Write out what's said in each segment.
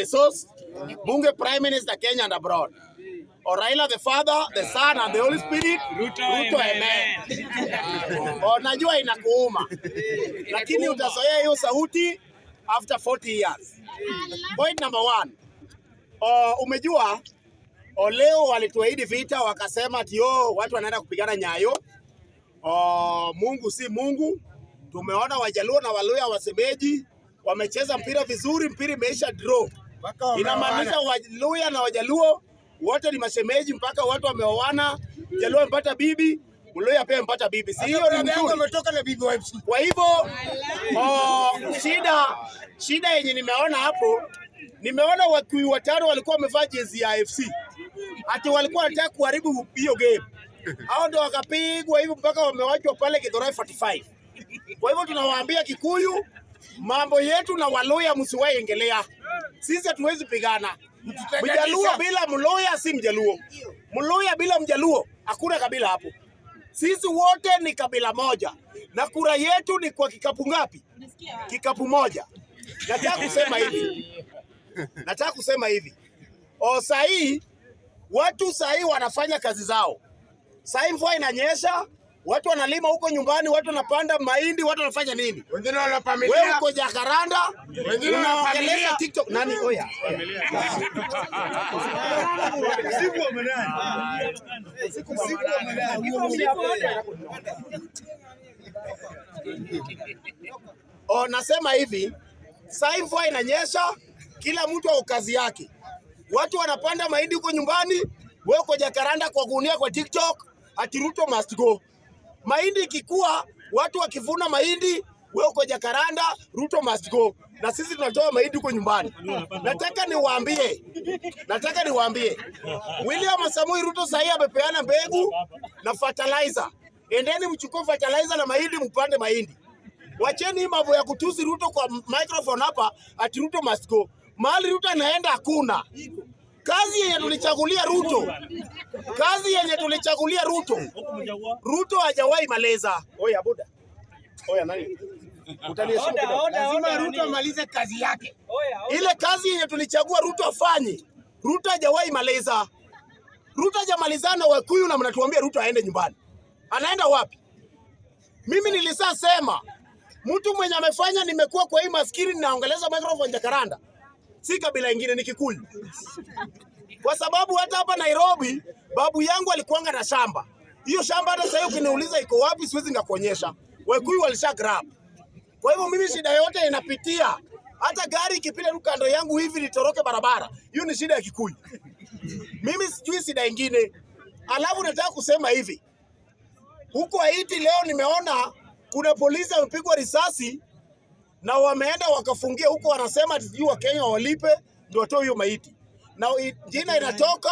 Resource, Bunge Prime Minister Kenya and abroad. Or Raila the Father, the Son and the Holy Spirit. Ruto, Ruto amen. Amen. O, najua inakuuma lakini utazoea hiyo sauti after 40 years. Point number one. O, umejua o, leo walituahidi vita wakasema ati oh, watu wanaenda kupigana Nyayo. O, Mungu si Mungu. Tumeona Wajaluo na Waluya wasemeji wamecheza mpira vizuri, mpira imeisha draw. Inamaanisha Waluya na Wajaluo wote ni mashemeji, mpaka watu wameoana. Jaluo amepata bibi, Mluya pia amepata bibi, si hiyo ni mzuri? Ametoka na bibi wa MC. Kwa hivyo oh, shida yenye nimeona hapo, nimeona Wakikuyu watano walikuwa wamevaa jezi ya AFC, ati walikuwa wanataka kuharibu hiyo game. Hao ndio wakapigwa hivyo mpaka wamewachwa pale Githurai 45. Kwa hivyo tunawaambia Kikuyu, mambo yetu na Waluya msiwahi ingelea. Sisi hatuwezi pigana. Mjaluo bila Mluya si Mjaluo, Mluya bila Mjaluo hakuna kabila hapo. Sisi wote ni kabila moja na kura yetu ni kwa kikapu ngapi? Kikapu moja. Nataka kusema hivi, nataka kusema hivi, o, sahii watu sahii wanafanya kazi zao. Sahii mvua inanyesha, watu wanalima huko nyumbani, watu wanapanda mahindi, watu wanafanya nini? Wengine wana familia. Wewe uko Jakaranda Wengine wana unaongelesha familia. TikTok nani? Oya, Usiku wa manane. Usiku wa manane. O, nasema hivi, sasa mvua inanyesha, kila mtu au kazi yake. Watu wanapanda mahindi huko nyumbani, wewe uko Jakaranda kwa gunia kwa TikTok ati Ruto must go. Mahindi ikikua, watu wakivuna mahindi, wewe uko Jakaranda, Ruto must go. Na sisi tunatoa mahindi huko nyumbani. Nataka niwaambie, nataka niwaambie William Samoei Ruto sahii amepeana mbegu na fertilizer. Endeni mchukue fertilizer na mahindi mpande mahindi. Wacheni hii mambo ya kutusi Ruto kwa microphone hapa ati Ruto must go. Mahali Ruto anaenda hakuna. Kazi yenye tulichagulia Ruto, kazi yenye tulichagulia Ruto, Ruto hajawahi maliza. Oya buda, oya nani, utaniheshimu kidogo. Lazima Ruto amalize kazi yake. Ile kazi yenye tulichagua Ruto afanye, Ruto hajawahi maliza. Ruto hajamalizana na Wakikuyu na mnatuambia Ruto aende nyumbani. Anaenda wapi? Mimi nilisasema mtu mwenye amefanya nimekuwa kwa hii maskini ninaongeleza microphone Jacaranda, si kabila ingine, ni Kikuyu, kwa sababu hata hapa Nairobi babu yangu alikuanga na shamba. Hiyo shamba hata sasa ukiniuliza iko wapi, siwezi nikakuonyesha. Wakikuyu walisha grab. Kwa hivyo mimi shida yote inapitia, hata gari ikipita tu kando yangu hivi nitoroke barabara, hiyo ni shida ya Kikuyu. Mimi sijui shida ingine. Alafu nataka kusema hivi, huko Haiti leo nimeona kuna polisi amepigwa risasi na wameenda wakafungia huko, wanasema ati sijui Wakenya walipe ndio watoe hiyo maiti, na jina inatoka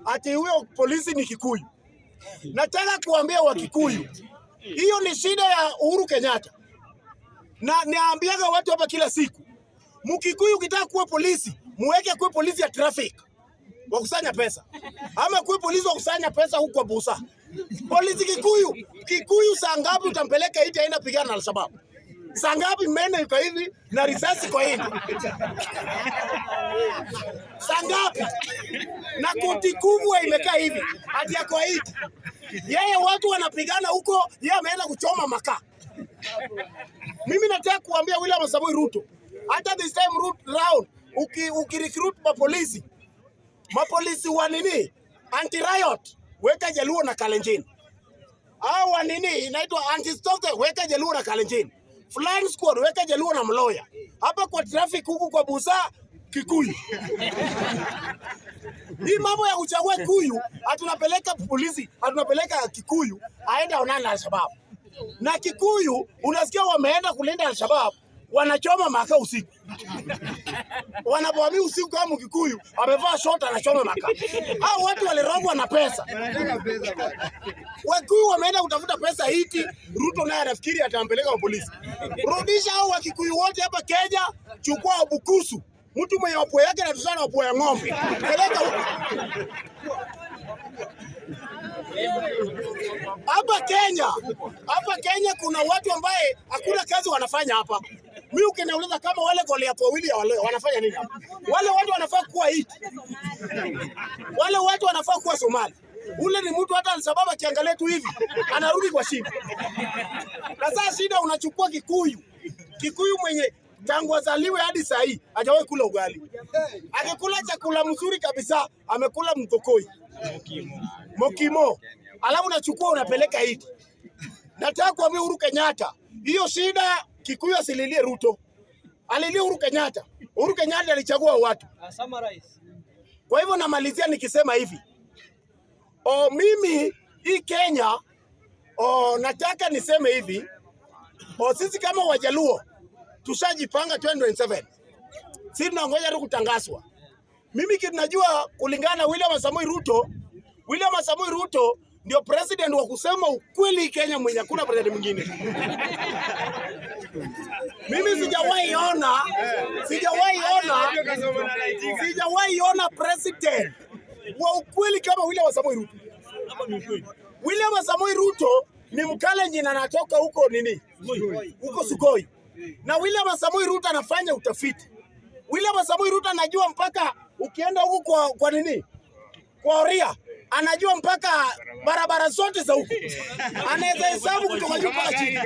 ati huyo polisi ni Kikuyu. Nataka kuambia Wakikuyu, hiyo ni shida ya Uhuru Kenyatta, na niambiaga watu hapa kila siku, Mkikuyu ukitaka kuwa polisi, muweke kuwe polisi ya traffic wakusanya pesa, ama kuwe polisi wa kusanya pesa huko kwa busa. Polisi Kikuyu, Kikuyu saa ngapi utampeleka iti aenda pigana na Alshabab? Saa ngapi meno iko hivi na risasi kwa hivi? Saa ngapi? Na koti kubwa imekaa hivi ati yako Haiti. Yeye watu wanapigana huko, yeye ameenda kuchoma makaa. Mimi nataka kuambia William Samoei Ruto, hata this time round ukirecruit mapolisi mapolisi wa nini anti riot, weka Jaluo na Kalenjin, au wa nini inaitwa anti stop, weka Jaluo na Kalenjin, flying squad weka Jaluo na Mloya, hapa kwa traffic huku kwa busa Kikuyu. Hii mambo ya kuchagua Kikuyu, hatunapeleka polisi, hatunapeleka Kikuyu aende aonane na Alshabab. Na Kikuyu unasikia wameenda kulinda Alshabab, wanachoma makaa usiku wanapoamia usiku kama Mkikuyu amevaa short anachoma makaa. Hao watu walirogwa na pesa. Wakikuyu wameenda kutafuta pesa hiti, Ruto naye anafikiri atampeleka kwa polisi. Rudisha hao Wakikuyu wote hapa Kenya, chukua Obukusu, mtu mwenye mapua yake anatusana na mapua ya ng'ombe, peleka huko. Hapa Kenya, hapa Kenya kuna watu ambaye hakuna kazi wanafanya hapa. Mimi ukiniuliza kama wale Goliath wawili ya wale wanafanya nini hapa? Wale watu wanafaa kuwa hiti. Wale watu wanafaa kuwa Somali. Ule ni mtu hata Alshabab akiangalia tu hivi anarudi kwa shida. Na sasa shida unachukua Kikuyu. Kikuyu mwenye tangu azaliwe hadi saa hii hajawahi kula ugali. Akikula chakula mzuri kabisa amekula mtokoi. Mokimo. Alafu unachukua unapeleka hiti. Nataka kuambia Uhuru Kenyatta, hiyo shida Kikuyu asililie Ruto. Alilie Uhuru Kenyatta. Uhuru Kenyatta alichagua watu. Kwa hivyo namalizia nikisema hivi. Mimi hii Kenya nataka niseme hivi. Sisi kama Wajaluo tushajipanga 2027. Sisi tunangoja tu kutangazwa. Mimi kitu najua kulingana na William Samoei Ruto, William Samoei Ruto ndio president wa kusema ukweli Kenya mwenye hakuna president mwingine. Mimi sijawahi ona president wa ukweli kama William Samoei Ruto. William Samoei Ruto ni Mkalenjin anatoka huko nini? Huko Sugoi. Na William Samoei Ruto anafanya utafiti. William Samoei Ruto anajua mpaka ukienda huko kwa nini? Kwa Oria, anajua mpaka barabara zote za huko. Anaweza hesabu kutoka juu mpaka chini.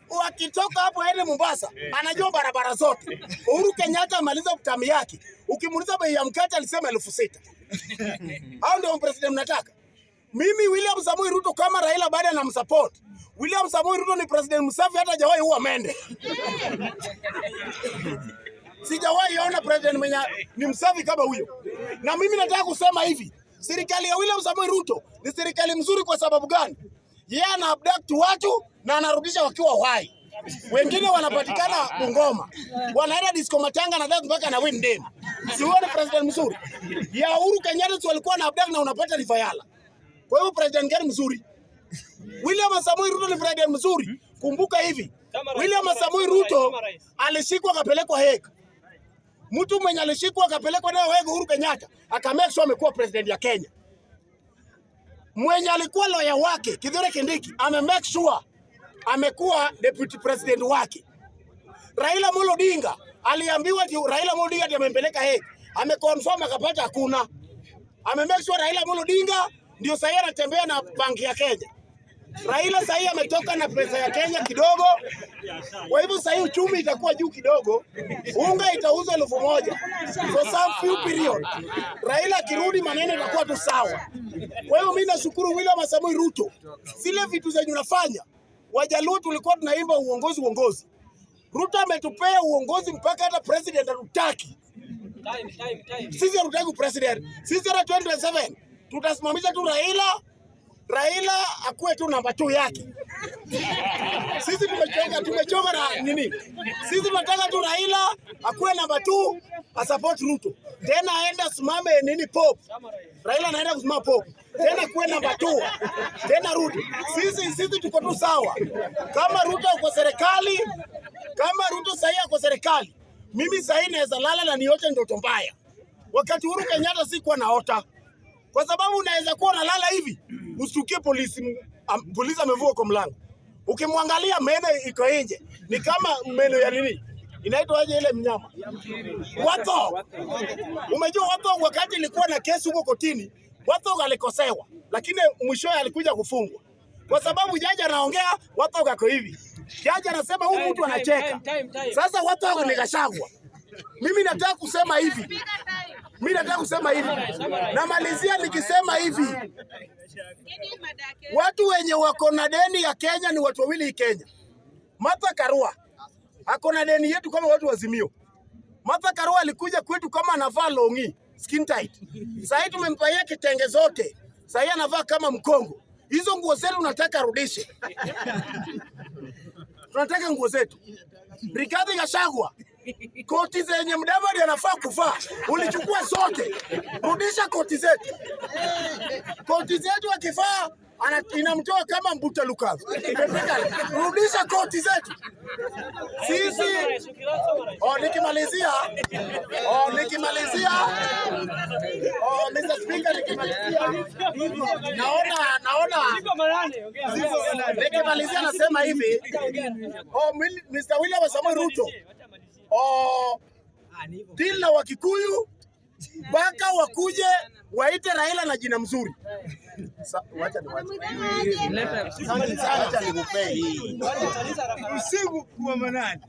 Wakitoka hapo aende Mombasa, anajua barabara zote. Uhuru Kenyatta amaliza tamu yake. Ukimuuliza bei ya mkate alisema 6,000. Hao ndio president mnataka. Mimi William Samoei Ruto kama Raila bado anamsupport. William Samoei Ruto ni president msafi, hata hajawahi uwa mende. Sijawahi ona president mwenye ni msafi kama huyo. Na mimi nataka kusema hivi, serikali ya William Samoei Ruto ni serikali mzuri kwa sababu gani? Yeye ana abduct watu na anarudisha wakiwa hai. Wengine wanapatikana Bungoma, wanaenda disco matanga na dance mpaka na win dem. Si huyo ni president mzuri? Ya Uhuru Kenyatta si walikuwa na abduct na unapata Rifayala. Kwa hiyo president gani mzuri? William Samoei Ruto ni president mzuri. Kumbuka hivi, William Samoei Ruto alishikwa akapelekwa Hague. Mtu mwenye alishikwa akapelekwa nayo Hague, Uhuru Kenyatta, aka make sure amekuwa president ya Kenya. Mwenye alikuwa lawyer wake Kithure Kindiki ame make sure amekuwa deputy president wake. Raila Amolo Odinga aliambiwa ati Raila Amolo Odinga ndiye amempeleka Hague. Ameconfirm akapata hakuna. Ame make sure Raila Amolo Odinga ndio sasa anatembea na banki ya Kenya. Raila sasa ametoka na pesa ya Kenya kidogo. Kwa hivyo sasa uchumi itakuwa juu kidogo. Unga itauzwa 1,000 for some few period. Raila akirudi maneno itakuwa tu sawa. Kwa hivyo mimi nashukuru William Samoei Ruto. Zile vitu zenye unafanya, Wajaluo tulikuwa tunaimba uongozi uongozi. Ruto ametupea uongozi mpaka hata president hatutaki. Sisi hatutaki president. Sisi hata 2027 tutasimamisha tu Raila. Raila akuwe tu namba 2 yake. Sisi tumechoka na nini? Sisi tunataka tu Raila akuwe namba 2, asupport Ruto. Tena aende asimame nini Pope. Raila anaenda kusimama Pope. Tena kuwe namba 2. Tena Ruto. Sisi tuko tu sawa. Kama Ruto kwa serikali, kama Ruto sahi kwa serikali, mimi sahi naweza lala na niote ndoto mbaya. Wakati Uhuru Kenyatta sikuwa naota. Kwa sababu unaweza kuwa unalala hivi, usikie polisi amevuka kwa mlango. Ukimwangalia meno iko nje, ni kama meno ya nini? Inaitwa aje ile mnyama? Warthog. Umejua Warthog wakati ilikuwa na kesi huko kotini, Warthog alikosewa, lakini mwishowe alikuja kufungwa. Kwa sababu jaji anaongea, Warthog ako hivi. Jaji anasema huyu mtu anacheka. Sasa Warthog ni Gachagua. Mimi nataka kusema hivi. Mimi nataka kusema hivi. Namalizia nikisema hivi. Watu wenye wako na deni ya Kenya ni watu wawili Kenya. Martha Karua ako na deni yetu kama watu wa Azimio. Martha Karua alikuja kwetu kama anavaa longi, skin tight. Sasa tumempaia kitenge zote. Sasa anavaa kama Mkongo. Hizo nguo zetu tunataka arudishe. Tunataka nguo zetu. Rigathi Gachagua, koti zenye Mudavadi anafaa kuvaa ulichukua zote, rudisha koti zetu. Koti zetu akivaa inamtoa kama Mbuta Lukaku. Rudisha koti zetu. Sisi nikimalizia Oh, Mr. Speaker, nikimalizia naona nikimalizia nasema hivi. Oh, Mr. William Samoei Ruto. Oh, deal na Wakikuyu mpaka wakuje waite Raila na jina mzuri. Wacha niwache. Wacha nikupee hii. Usiku wa manane.